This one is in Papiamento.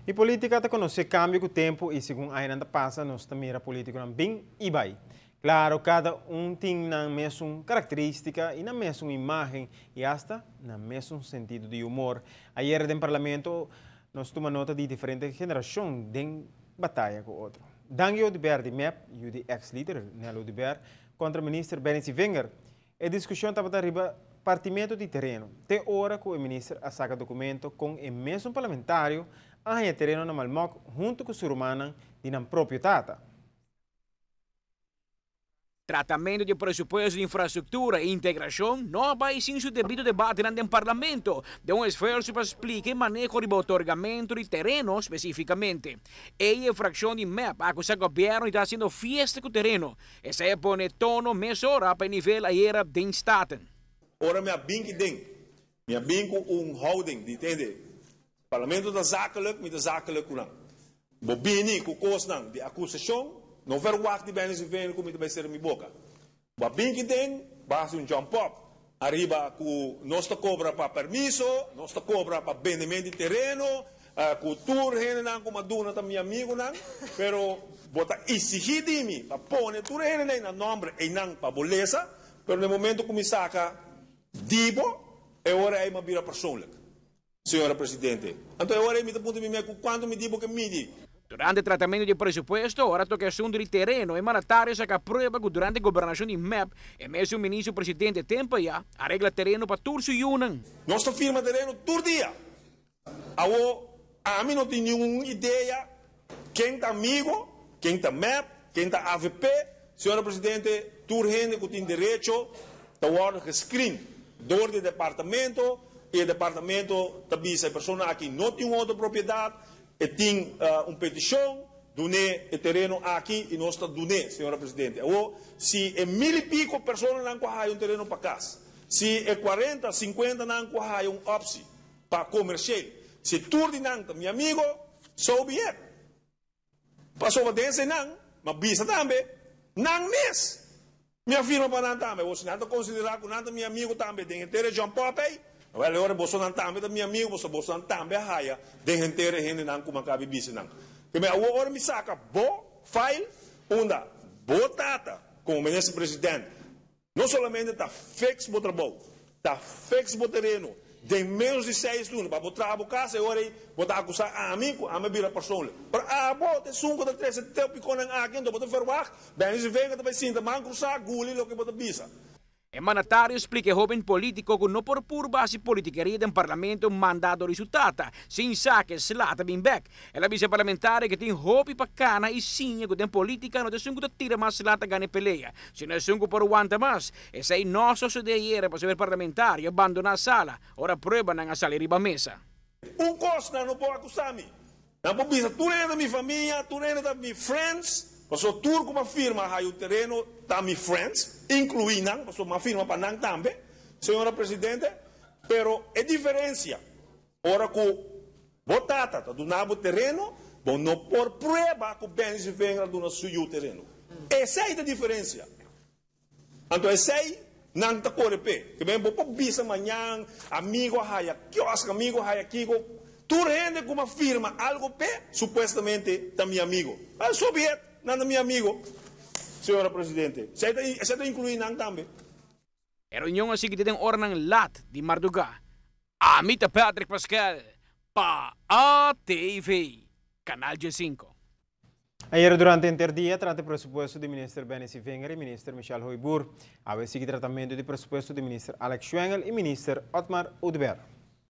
E politica ta conoce cambio cu tempo y segun añanan ta pasa nos ta mira politiconan bin y bay. Claro, cada un tin nan mesun caracteristica y nan mesun imagen y hasta nan mesun sentido di humor. Ayera den Parlamento nos tuma nota di diferente generacion den bataya cu otro. Dangui Oduber di mep, yiu di ex-lider Nel Oduber, contra Minister Benny Sevinger. E discusion tabata riba partimento di tereno, te ora cu e minister a saca documento con e mesun parlamentario a haña tereno na Malmok hunto cu su rumannan di nan propio tata. Tratamento di e presupuesto di infrastructura y integracion no a bay sin su debido debatenan den Parlamento, den un esfuerso pa splica e maneho riba otorgamento di tereno specificamente. Ey e fraccion di mep a acusa gobierno di ta haciendo fiesta cu tereno. Esei a pone tono mesora pa e nivel ayera den Staten. Ora mi a bin ki den, mi a bin ku un houding di tende, Parlamento ta zakelijk, mi ta zakelijk ku nan. Bo bini ku kosnan di akusashon, no verwagt di Benny Sevinger ku mi ta bai sera mi boka. Bo a bin ki den, bo a hasi un jump up ariba ku nos ta kobra pa permiso, nos ta kobra pa bendement di tereno, Ku tur hendenan ku Maduna ta mi amigunan, pero bo ta isigí di mi pa pone tur e hendenan na nòmber einan pa bo lesa, pero na e momento ku mi saka di bo, e ora ei mi a bira persoonlijk, señora presidente. Anto e ora ei mi ta puntra mi mes ku kuantu mi di bo ke midi. Durante tratamentu di e presupuesto, ora toka e asuntu di tereno, e mandatario saka prueba ku durante gobernashon di mep, e mesun ministro presidente tempu aya a regla tereno pa tur su yunan. Nos ta firma tereno tur dia. Awo ami no tin ningun idea ken ta amigo, ken ta mep, ken ta avp. Señora Presidente, tur hende cu tin derecho ta wordo gescreen door di e departamento y e departamento ta bisa e persona aki no tin un otro propiedad, e tin un peticion, dun'e e tereno aki y nos ta dun'e, señora Presidente. Awo si e mil y pico personanan cu a haya un tereno pa cas, si e cuarenta, cincuentanan cu a haya un optie, Pa comercieel. Si tur di nan ta mi amigo, so be it. Pasobra den esei nan, ma bisa tambe, nan mes. Mi a firma pa nan tambe. Awor si nan ta considera cu nan ta mi amigo tambe den henter e John Pop ei, wel e ora bosonan tambe ta mi amigo, pasobra bosonan tambe a haya den henter e hendenan cu mi a cabi bisa nan. Keme awor ora mi saca bo file unda bo tata como minister president, No solamente ta fix bo trabou, ta fix bo tereno den menos di seis luna pa bo traha bo casa, e ora ei bo ta acusa ami cu ami a bira persoonlijk. Pero abo ta esun cu ta trece topiconan aki, anto bo ta verwagt, Benny Zevega ta bay sinta man crusa, guli loke bo ta bisa. E mandatario splica e hoben politico cu no por purba haci politikeria den parlamento manda dor di su tata, sin sa cu e sla ta bin bek. El a bisa e parlamentario cu tin hopi pa cana y siña cu den politica no ta esun cu ta tira mas sla ta gana e pelea, sino esun cu por wanta mas. Esey no a sosode ayera pasobra e parlamentario a bandona sala ora pruebanan a sali riba mesa. Un cos nan no por acusa mi. Nan por bisa tur hende ta mi famia, tur hende ta mi friends, pasobra tur cu m'a firma haya un tereno ta mi friends, inclui nan, pasobra m'a firma pa nan tambe, señora Presidente. Pero e diferencia, ora cu bo tata ta duna bo tereno, bo no por prueba cu Benny Sevinger a duna su yu tereno. Esey ta diferencia. Anto esey nan ta kore p'e. Ke ben bo por bisa mañan, amigo a haya kiosk, amigo a haya kiko. Tur hende ku a firma algo p'e, supuestamente ta mi amigo. Al so be it, nan ta mi amigo, señora Presidente. Esey ta, esey ta inclui nan tambe. E reunion a sigui te den oranan lat di mardugá. Ami ta Patrick Pascal pa ATV, Canal diesinco. Ayera durante henter dia trata e presupuesto di Minister Benny Sevinger y Minister Michelle Hooyboer. Awe sigui tratamento di presupuesto di Minister Alex Schwengle y Minister Otmar Oduber.